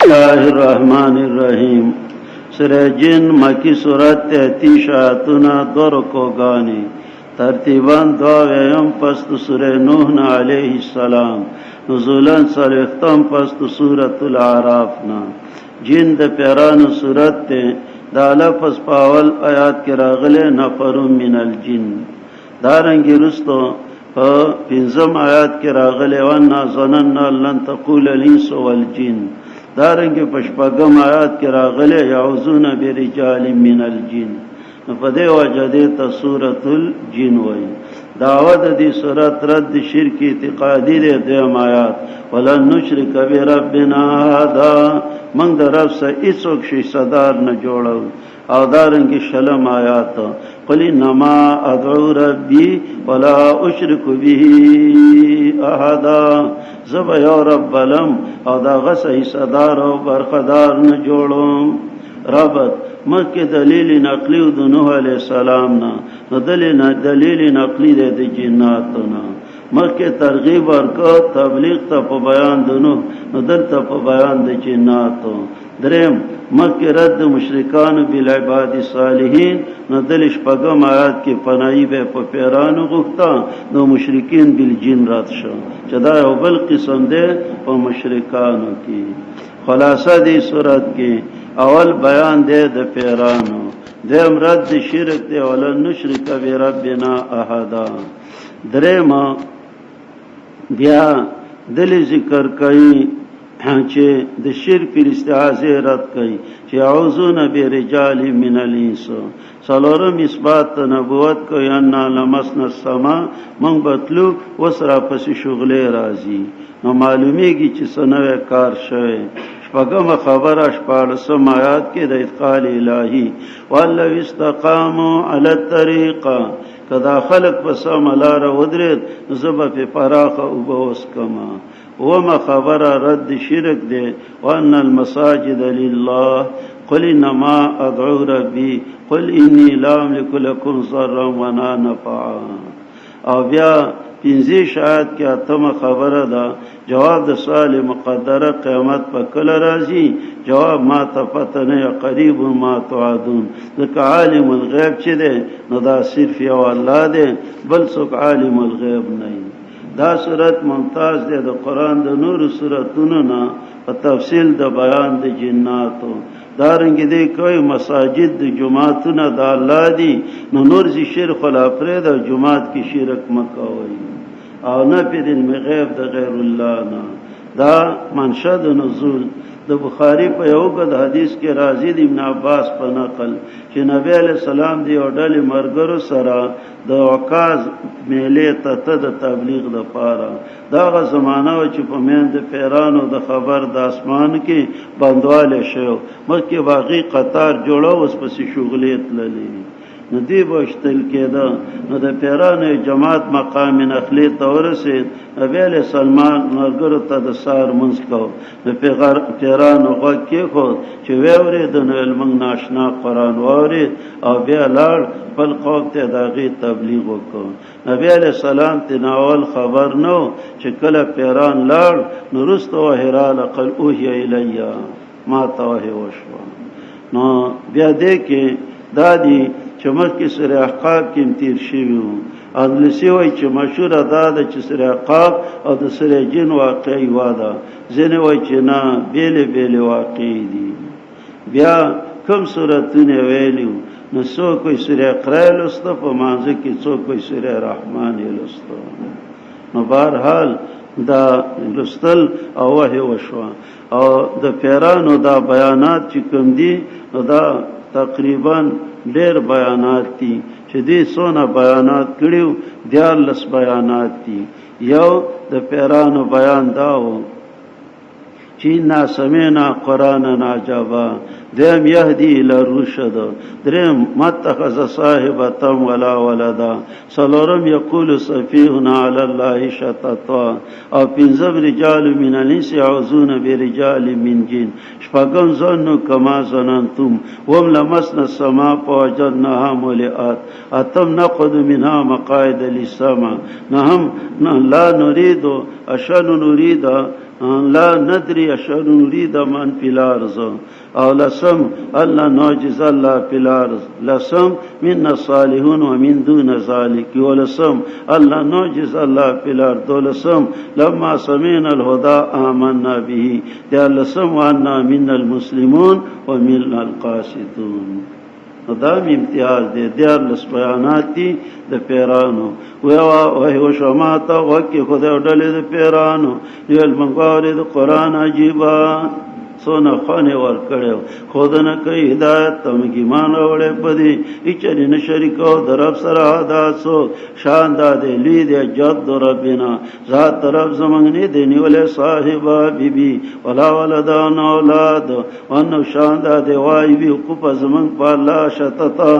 الله الرحمن الرحیم. سورہ جن مکی سورت 33 آیتونه، دو رکوګانی، ترتیبا دوا پس سورہ نوح علیہ السلام، نزولا څلوېښتم پس سورۃ الاعراف نا. جن د پیرانو سورت ته. دا لفظ په اول آیات کې راغله، نفر من الجن. دارنګ رستو په پنځم آیات کې راغله، وانا ظننا لن تقول الانس والجن. دارنګ په شپږم آیات کې راغله، یعوذون برجال من الجن. نو په دې وجه دې ته سورۃ الجن وایي. دعوت دې سورۃ رد شرک اعتقادي دې. دیم آیات، ولن نشرک بربنا احدا، من د رب سره هیڅوک شي صدر نه جوړو. او دارنګ شلم آیات، قل انما ادعو ربي ولا اشرك به احدا، زب یو رب بلم او دا غس حصدار او برخدار نه جوړم. ربط، مخکې دلیل نقلی د نوح علیہ السلام نه، نو دلیل نقلی دی د جناتو نه. مخکې ترغیب ورکو تبلیغ ته په بیان د نوح، نو دلته په بیان د جناتو. دریم، مخکې رد مشرکان بالعباد الصالحین، نو دل شپږم آیات کې پناهي به په پیرانو غوښته، نو مشرکین بالجن رد شو، چې دا یو بل قسم دی په مشرکانو کې. خلاصه دی صورت کې اول بیان دی د پیرانو، دیم رد شرک دی، ولا نشرک بربنا احدا. دریم بیا دل ذکر کوي چې د شرک پر استعاذه رد کوي، چې اعوذون برجال من الانس. څلورم اثبات نبوت کوي، ان لمسنا السما، من بتلو وسرا پس شغله راځي، نو معلومیږي چې سنوي کار شوی. شپږم خبره شپاړسم آیات کې د ادخال الهی، ولو استقاموا علی الطریقه، کدا خلق په سم لار ودرید، زب په پراخه او بوس کما. وما خبره رد شرک دی، وان المساجد لله، قل انما ادعو ربي، قل اني لا املك لكم ضرا ولا نفعا. او بیا پنځه شاید کې اتمه خبره ده، جواب د سوال مقدره، قیامت په کله راځي؟ جواب، ما ته پته نه، قریب ما توعدون. ځکه عالم الغیب چې ده، نو دا صرف یو الله دی، بل څوک عالم الغیب نه. دا صورت ممتاز دی د قرآن د نور صورتونو نه په تفصیل د بیان د جناتو. دارنګ دې کوي مساجد د جماعتونه د الله دي، نو نور زی شرک خلا پرې د جماعت کې شرک مکوئ، او نه په دې غیب د غیر الله نه. دا منشأ د نزول، د بخاری په یو کد حدیث کې راځي د ابن عباس په نقل، چې نبی علیہ السلام دی او ډلې مرګرو سره د عکاظ میلې ته د تبلیغ د پاره. داغه زمانہ و چې په مین د پیرانو د خبر د اسمان کې بندواله شو، مخکې باغی قطار جوړو، اوس پسې شغلې تللې، نو دی بوشتل کېده. نو د پیرانو جماعت مقام نخلی ته ورسید. نبی علیہ السلام مرګرو ته د سار منځ کو، نو پیرانو غوږ کېښود چې ویورېد، نو موږ ناشنا قرآن واورېد او بیا لاړ خپل قوم ته د هغې تبلیغ وکړ. نبی علیہ السلام ته ناول خبر نو، چې کله پیران لاړ، نو وروسته وحی راله، قل اوحی الی، ما ته وحی وشوه. نو بیا دې کې دا دي چې مخکې سورې احقاف کې تیر شوي وو. اندلسي وایي چې مشهوره دا ده چې سورې احقاف او د سورې جن واقعي واده. ځینې وایي چې نه، بېلې بېلې واقعي دي. بیا کم سورتونه ویلي، نو څوک وایي سورې اقرا یې لوسته په مانځه کې، څوک وایي سورې رحمان یې لوسته. نو بهرحال دا لوستل او وحی وشوه. او د پیرانو دا بیانات چې کوم دي، نو دا تقریبا ډېر بیانات دي، چې دې څونه بیانات کړیو، 13 بیانات دي. یو د پیرانو بیان دا و چې نا سمعنا قرانا عجبا، دیم یهدی الی الرشد، دریم ما اتخذ صاحبة ولا ولدا، څلورم یقول سفیهنا علی الله شططا، او پنځم رجال من الانس يعوذون برجال من جن، شپږم ظنوا کما ظننتم، وم لمسنا السماء فوجدناها ملئت، اتم نقعد منها مقاعد للسمع، نهم لا نريد اشن نريد لا ندري اشر نريد من في الارض. او لسم الله نعجز الله في الارض. لسم من الصالحون ومن دون ذلك. ولسم الله نعجز الله في الارض. ولسم لما سمعنا الهدى آمنا به. یا لسم وانا من المسلمون ومن القاسطون. دا امتیاز دے، دیار لس بیانات دی د پیرانو. وی و شما تا وکی خدای ډلې د پیرانو. ویل منګوارې د قرآن عجیبا سونه خانه ور کړو، خودنه کوي هدایت تم ایمان راوړې پدی اچری نه شریکو درب سره ادا سو شان دا دې لی دې جد ربنا ذات رب زمنګ نه دی نیولې صاحبہ بی بی ولا ولدان اولاد. وان شان دا دې وای بی کو په زمنګ په الله شتتا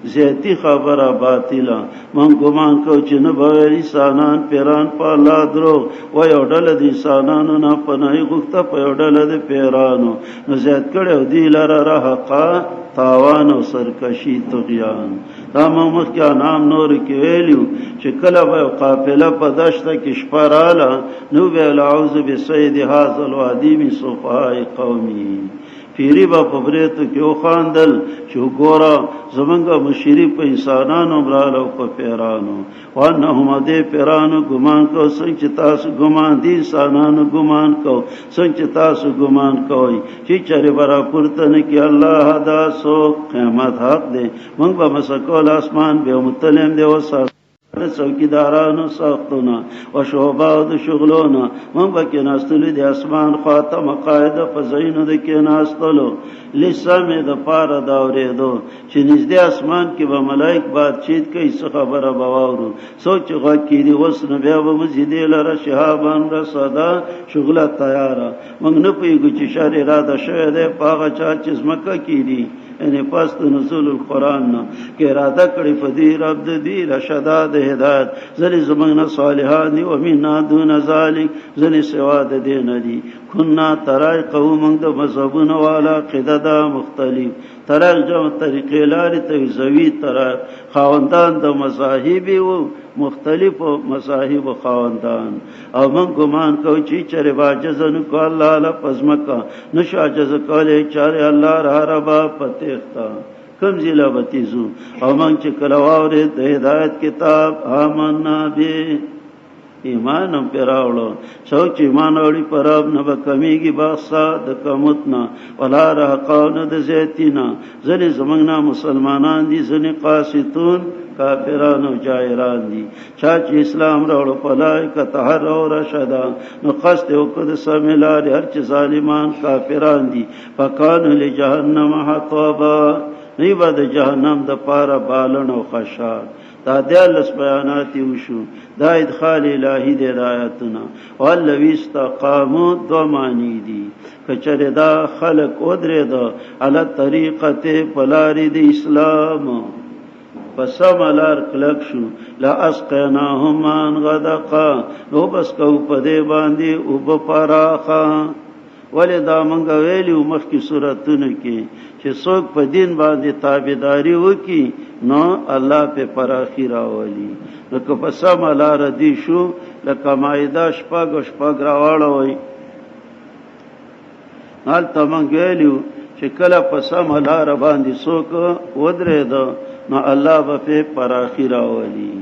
زیتی خبره باطله. من ګمان کو چې نه به انسانان پیران په الله درو و یو ډله د انسانانو نه پناه غوښته په یو ډله د پیرانو. نو زیات کړو دی لره رهقا تاوان او سرکشی طغیان. دا موږ مخکې انعام نور کې ویلو چې کله به قافله په دشته کې شپه راله نو به اعوذ بسید هذا الوادی من صفاء قومي. پیری با په بریتو کې وخاندل چې وګوره زمونږ مشری په انسانانو رااله او په پیرانو. وانهم دې پیرانو ګمان کو څنګه چې تاسو ګمان دي انسانانو ګمان کو څنګه چې تاسو ګمان کوئ چې چرې برا پورته نه کې الله دا سو قیامت حق دی. مونږ به مسکول اسمان به متلم دی وسه څوکیدارانو سختونه او شعبه د شغلونه. مونږ به کېناستلو د اسمان خواته مقاعده په ځایونو د کېناستلو لسمې د پاره د اورېدو چې نږدې اسمان کې به ملایک بات چیت کوي څه خبره به واورو. څوک چې غوږ کېږدي اوس نو بیا به وځي دې لره شهابان رصدا شغله تیاره. مونږ نه پوهېږو چې شر اراده شوی دی په هغه چا چې ځمکه کې دي، یعنی پس د نزول القرآن نه کې اراده کړې په دې رب د دې رشدا د هدایت. ځنې زموږ نه صالحان دي ومنا دون ذلک، ځنې سوا د دې نه دي. کنا ترای قوم د مذهبونو والا عقیده دا مختلف ترای جمع طریقې لارې ته زوی ترای خاوندان د مذاهب وو مختلف مذاهب خاوندان. او من ګمان کو چې چرې باجز نه کو الله له پزمکا نشو عجز کولې چارې الله را ربا پتیختا کم ضلع بتیزو. او من چې کله واورې د هدایت کتاب آمنا به ایمان هم پرې راوړو. څوک چې ایمان راوړي په رب نه به کمېږي بخسا د کموت نه ولا رهقا نه د زیاتي نه. ځینې زموږ نه مسلمانان دي، ځینې قاسطون کافران او جائران دي. چا چې اسلام راوړو په لای که تحروا رشدا نو قصد یې وکړ د سمې لارې. هر چې ظالمان کافران دي فکانو لجهنم حطبا، دوی به د جهنم دپاره بالن او خشاک. دا دیارلس بیانات یې وشو. دا ادخال الهي دی د آیاتونه. والذي استقاموا دوه معنی دي. که چېرې دا خلک ودرېده علی طریقت په لارې د اسلام په سمه لار کلک شو، لاسقیناهم ماء غدقا، نو بس کو په دې باندې اوبه پراخه. ولې دا مونږ ویلي وو مخکې سورتونو کې چې څوک په دین باندې تابعداري وکړي نو الله پې پراخي راولي. نو که په سمه لاره دي شو لکه مائده شپږ او شپږ راواړوئ، هلته مونږ ویلي وو چې کله په سمه لاره باندې څوک ودرېده نو الله به پې پراخي راولي.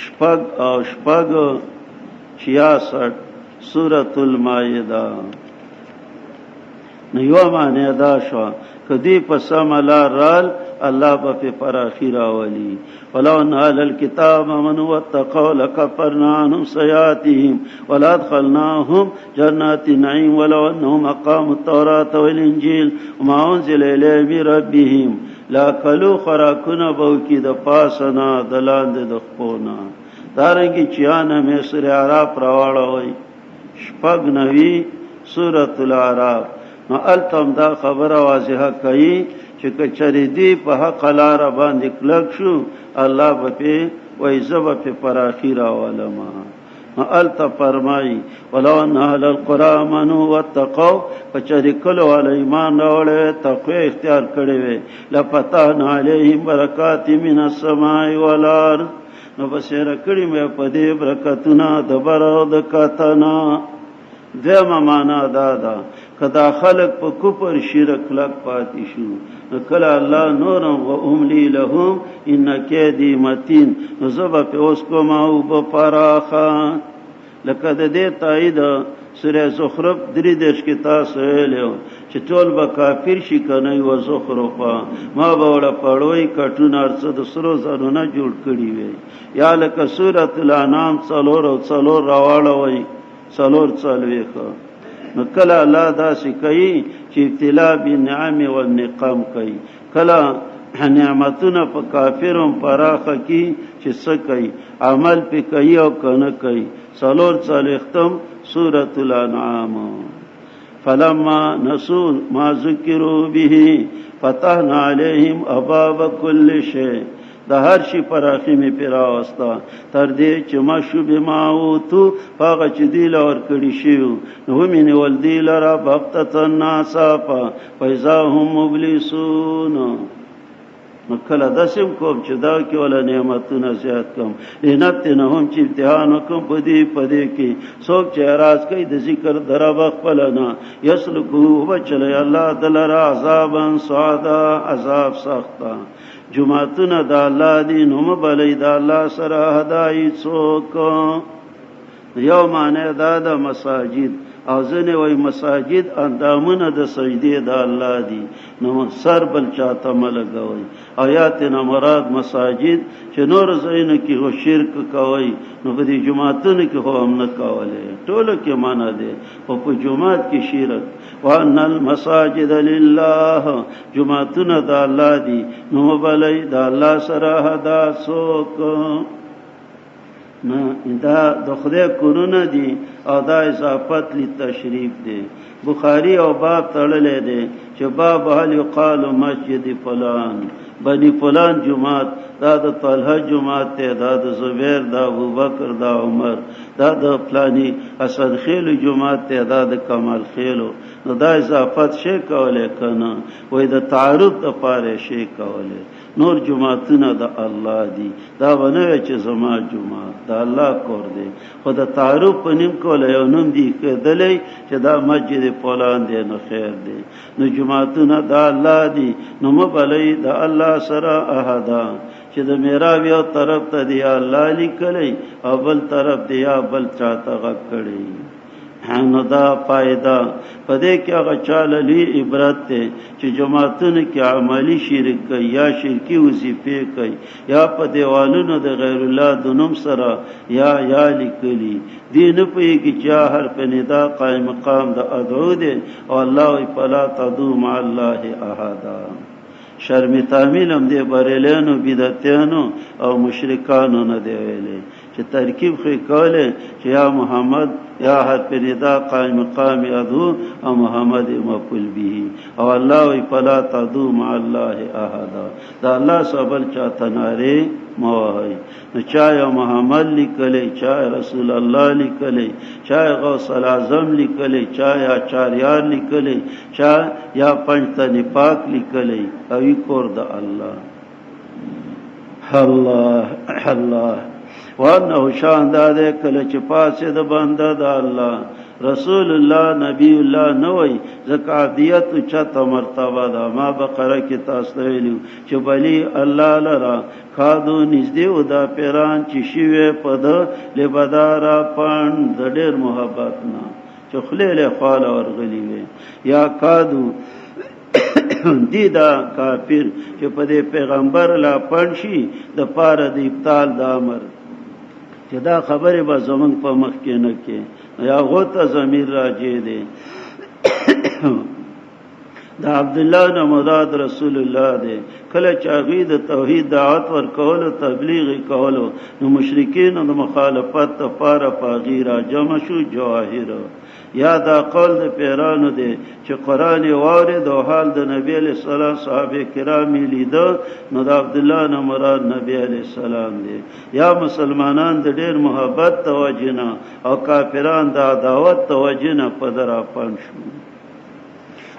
شپږ او شپږ 66 سورة المائده. نو یوه معنی دا شوه که دوی په سمه لار رال الله به پې پراخي راولي. ولو ان اهل الكتاب آمنوا واتقوا لكفرنا عنهم سيئاتهم ولادخلناهم جنات النعيم ولو انهم اقاموا التوراة والانجيل وما انزل اليهم من ربهم لاکلوا خوراکونه به وکړي د پاسه نه د لاندې د خپو نه. دارنګې 96 سورې اعراف راواړوئ، 96 سورة الاعراف. نو هلته هم دا خبره واضحه کوي چې که چېرې دوی په حق لاره باندې کلک شو الله به پې وایي زه به پې پراخي راولم. نو هلته فرمایي ولو ان اهل القرى آمنوا واتقوا، که چېرې کلو والا ایمان راوړی وی تقوی اختیار کړې وی لفتحنا علیهم برکات من السماء والارض، نو به سیره کړي مې په دې برکتونه د بر او د کتنه. دویمه معنا دا ده که دا خلق په کفر شرک کلک پاتې شو، نو کله الله نورم و املی لهم ان کیدی متین، نو زه به پې اوس کومه اوبه پراخه. لکه د دې تایید سورہ زخرف 33 کې تاسو ویلو چې ټول به کافر شي کنه و زخرفا، ما به ولا پړوي کټونه ارڅ د سرو زرو نه جوړ کړی وي. یا لکه سورۃ الانعام څلور او څلور راواړوي، څلور څلوېښت. نو کله الله داسې کوي چې ابتلا بالنعم والنقم کوي، کله نعمتونه په کافرم پراخه کی چې څه کوي، عمل پې کوي او کنه کوي. څلور څلوېښتم سورة الانعام. فلما نسوا ما ذکروا به فتحنا عليهم ابواب كل شيء. د هر شي پراخي مې پرې راوسته تر دې چې ما شو بما اوتو، هغه چې دوی له ورکړي شوي وو، نو ومې نیول دوی لره بغتة ناڅاپه فاذا هم مبلسون. نو کله داسې هم کوم چې دا کې ولا نعمتونه زیات کوم، لنفتنهم چې امتحان وکړم په دې، په دې کې څوک چې اعراض کوي د ذکر د رب خپل نه، یسلکو وبچلی الله دلره عذابا صعدا، عذاب سخته. جماعتونه د الله دي، نو مه بلئ د الله سره هدایي څوک. یو معنی دا ده مساجد، او ځینې وایي مساجد اندامونه د سجدې د الله دي، نو سر بل چاته مه لګوئ. او یا ترېنه مراد مساجد چې نور ځایونو کې خو شرک کوئ، نو په دې جوماتونو کې خو هم نه کولی، ټولو کې منع دی، خو په جومات کې شرک. وان المساجد لله، جوماتونه د الله دي، نو مه بلئ د الله سره هدا څوک. نه دا د خدای کورونه دي او دا اضافت لتشریف دی. بخاری او باب تړلی دی چې باب هل یقال مسجد فلان، بنی فلان جومات، دا د طلحه جومات دی، دا د زبیر، دا ابوبکر، دا عمر، دا د فلانی حسن خیلو جومات دی، دا د کمال خیلو. نو دا اضافت شي کولی که نه؟ وایي د تعارف دپاره شي کولی. نور جوماتونه د الله دي، دا به نه وي چې زما جومات د الله کور دی، خو د تعارف په نیم کولی یو نوم دی ښودلی چې دا مسجد فلان دی، نو خیر دی. نو جوماتونه د الله دي، نو مه بلئ د الله سره احدا، چې د میراب یو طرف ته دی الله لیکلی او بل طرف دی یا بل چاته غږ کړی. نو دا فائدہ په دې کې هغه چاله لوی عبرت دی چې جماعتونو کې عملی شرک کوي یا شرکی وظیفې کوي یا په دیوالونو د غیر الله د نوم سره یا یا لیکلي دي، نه پوهېږي چې یا حرف ندا قائم مقام د ادعو دی او الله وایي فلا تدعو مع الله احدا. شرم تعمیل هم دې بریلیانو بدعتیانو او مشرکانو نه دی ویلی چې ترکیب خو یې کولی چې یا محمد یا حرف ندا قائم مقام ادعو او محمد مفعول به، او الله وایي فلا تدعو مع الله احدا، دا الله سره بل چاته نارې مه وهئ. نو چا یو محمد لیکلی، چا رسول الله لیکلی، چا غوث الاعظم لیکلی، چا یا چاریار لیکلی، چا یا پنجتن پاک لیکلی، او یې کور د الله. الله الله. وانه شان دا دی کله چې پاسې د بنده د الله رسول الله نبی الله نه وای، ځکه عبدیت اوچته مرتبه ده. ما بقره کې تاسو ته ویلي چې بلی الله لره کادو نږدې و دا پیران چې شوی په ده لبدارا پند د ډېر محبت نه چې خولې له خواله ورغلي وي، یا کادو دی دا کافر چې په دې پیغمبر لا پند شي د پاره د ابطال د امر چې دا خبرې به زمونږ په مخ کې نه کې، یا غوته ضمیر راجع دی. د عبدالله نه مراد رسول الله دی. کله چې هغوی د توحید دعوت ورکولو تبلیغ یې کولو، نو مشرکینو د مخالفت دپاره په هغوی راجمع شو جواهر. یا دا قول د پیرانو دی چې قرآن یې واورېد او حال د نبی علیه السلام صحابه کرام یې لیده، نو د عبدالله نه مراد نبی علیه السلام دی. یا مسلمانان د ډېر محبت د وجې نه او کافران د عداوت د وجې نه په ده راپند شو.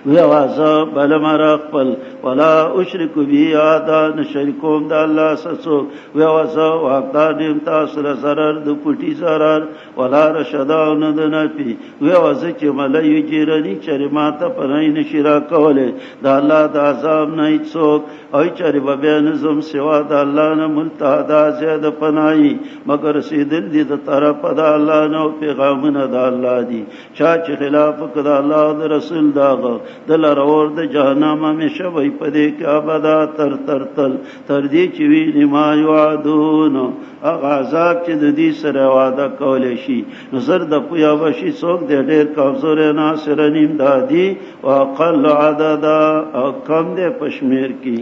وی وازه بل مرا خپل، ولا اشرک بی احدا، نشریکوم د الله سسو. وی وازه واقدار نیم تاسو له ضرر د پټي ضرر، ولا رشدا نه د نفي. وی وازه چې ملای جیرنی چر ما ته پنای نشی را کوله د الله د عذاب نه هیڅوک، او چر به بیا نظم سوا د الله نه ملتهدا زید پنای، مگر سیدل دي د طرف د الله نه پیغامونه د الله دي. چا چې خلاف کړه الله د رسول داغه د لرور د جهنم همیشه وي پدې کې ابدا تر تر تل، تر دې چې وی ما یعدون، هغه عذاب چې د دې سره وعده کول شي. نظر د پویا وشي څوک دې ډېر کمزور نه سره نیم دادی او اقل عددا، او کم دې پشمیر کی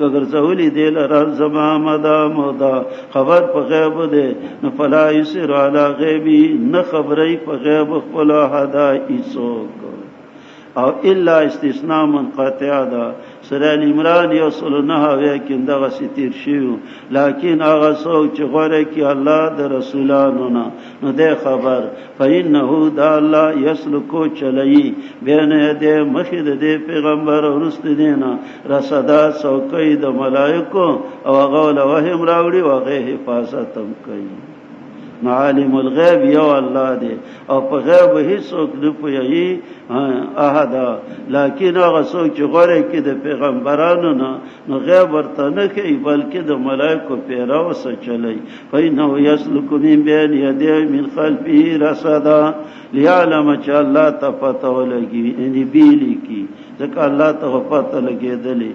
اگر زولی دې لره زما مدا مدا خبر په غیب دې، نو فلا یسر علی غیبی، نه خبرې په غیب خپل هدا ایڅوک، او الا استثناء منقطع ده. سورہ ال عمران یو سل نه وی کې دغه ستیر شیو، لیکن هغه څوک چې غوړه کې الله د رسولانو نه نو ده خبر، فإنه دا الله یسلکو چلی بین دې مخې د دې پیغمبر ورست دینا رصدا څوکۍ د ملائکو، او هغه له وهم راوړي او هغه حفاظت هم کوي. عالم الغیب یو الله دی، او په غیب هیڅوک نه پوهیږي احد، لیکن هغه څوک چې غوړه کې د پیغمبرانو نه نو غیب ورته نه کوي، بلکې د ملائکو پیراو سره چلی. فإنه یسلک من بین یدیه من خلفه رصدا لیعلم، چې الله ته پته ولګي، یعنی بیلی کی، ځکه الله ته پته لګېدلې.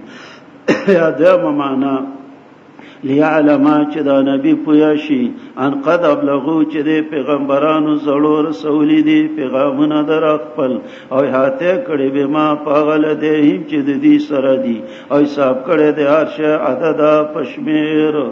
یا دغه معنا لیعلم چې دا نبی پویا شي ان قد ابلغو، چې د پیغمبرانو زړو رسولي دي پیغامونه در خپل، او هاته کړي به ما پاغل دې هم چې د دې سره دي، او حساب کړي د هر شی عدد پشمیر.